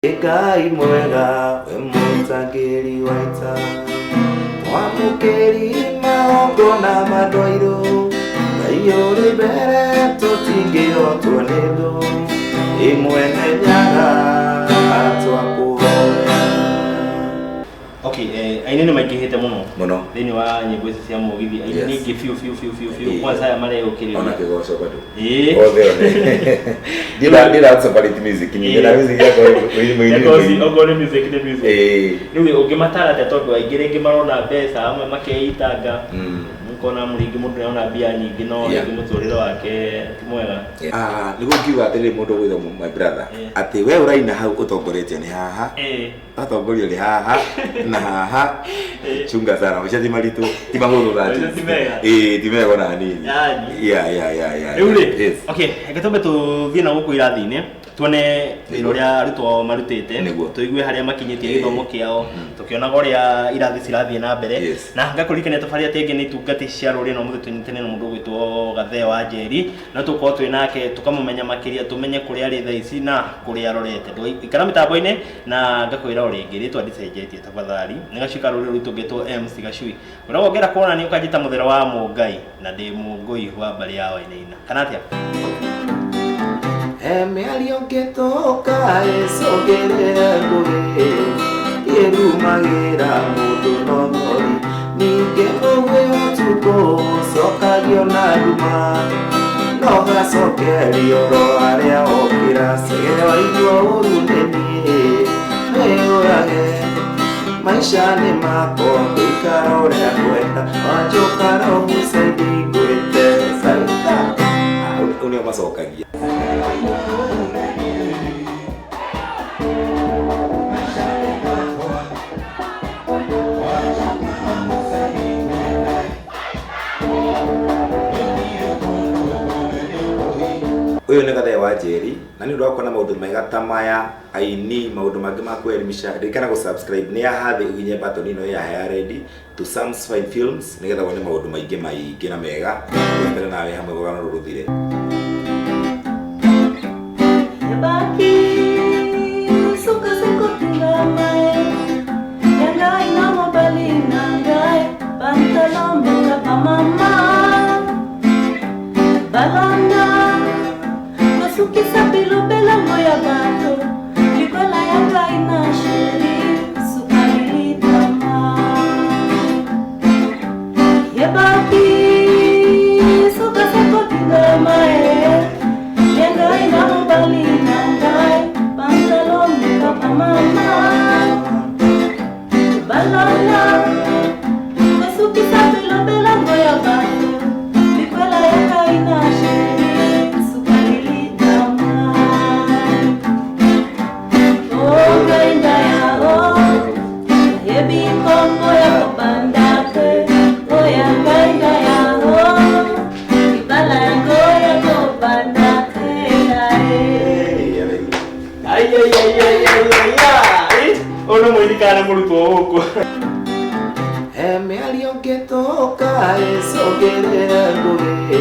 Ngai mwega we mũtangĩri wa ita mwamũkĩri magongona mandwairũ Ngai ũrĩ mbere tũtingĩhotwo nĩ thũ ĩ mwene nyaga twakũhoya. Okay, aini nĩ maingĩhĩte mũno Mũno. thĩinĩ wa nyĩmbo ici cia mũgithi. Aini nĩ aingĩ biũ biũ biũ biũ biũ. Kwanza aya mareyũkĩrĩria. Ona kĩgoco bado. Ĩĩ. Othe othe. Ndira separate music ni ndira music yakwa mũini. Okorwo okorwo nĩ music nĩ music. Ĩĩ. Rĩu ũngĩmatara atĩa tondũ aingĩ rĩngĩ marona mbeca amwe makeitanga. Ũkona rĩngĩ mũndũ nĩarona mbia nyingĩ no rĩngĩ mũtũrĩre wake ti mwega. Ah, nĩguo ngiuga atĩrĩrĩ mũndũ ũgwĩtwo my brother atĩ we ũraina hau ũtongoretio nĩ haha watongorio nĩ haha na haha chunga sana maica ti maritũ ti mahũthũ that Maica is. ti mega. Ĩĩ, ti mega ona hanini. Yaani. Yeah. Rĩu rĩ, okay, reke twambe tũthiĩ na gũkũ irathi-inĩ tuone wĩra ũrĩa arutwo ao marutĩte. Nĩguo. Tũigue harĩa makinyĩtie gĩthomo kĩao tũkĩonaga ũrĩa irathi cirathiĩ na mbere. Na ngakũririkania tũbarĩa tĩngĩ nĩ itungati cia rũrĩrĩ na ũmũthĩ tũnyitane na mũndũ ũgwĩtwo Gathee wa Njeri no tũkorwo twĩ nake tũkamũmenya makĩria tũmenye kũrĩa arĩ thaa ici na kũrĩa arorete. Ndũgaikara mĩtambo-inĩ na ngakwĩra o rĩngĩ rĩtwa ndicenjetie tafadhali nĩ Gacui ka rũrĩrĩ rwitũ ngetwo MC Gacui ũrĩa wongera kuona nĩ ũkanjĩta mũthera wa Mũngai na ndĩ Mũngũi wa mbarĩ ya Wainaina kana atĩa. He mĩario ngĩtũka ĩcũngĩrĩre ngũĩ ĩrumagĩra mũndũ no thori ningĩ mũgwĩ ũtukũ ũcokagio na nduma no gacokerio ro arĩa okĩra cegere waigua ũru nĩ niĩ wĩyũrage maica nĩ makwa ngũikara ũrĩa ngwenda wanjũkara ũmũcaidi ngwĩte caita. Ũũ nĩo macokagia. Ũyũ nĩ Gathee wa Njeri na nĩ ũndũ wa kuona maũndũ mega ta maya aini maũndũ mangĩ ma kwelimisha ririkana gũ subscribe nĩ haha thĩ ũhihinye button ĩno ya ya red to Sam's Fine Films nĩgetha wone maũndũ maingĩ maingĩ na mega twetere nawe hamwe rũgano rũrũ rũthire. Yabaki suka sekotingama ya ngai na mobali na ngai pantalon mboka bamama balanda kosukisa bilobelango ya bato likola ya ngai na sheri suka lilitama yebaki suka sekotingama ya ngai na mobali na ngai pantalon mboka bamama balala kosukisa bilobelango ya bato likwela ya ngai na sheri suka lilitama o ngai ndaya o nayebi nkombo ya kobanda te oya ngai ndaya o libala yango ya kobanda te naye. Ai ai ai ai ai ai ai. Ũyũ nĩ mũini kana nĩ mũrutwo gũkũ? He mĩario ngĩtũka ĩcũngĩrĩre ngũĩ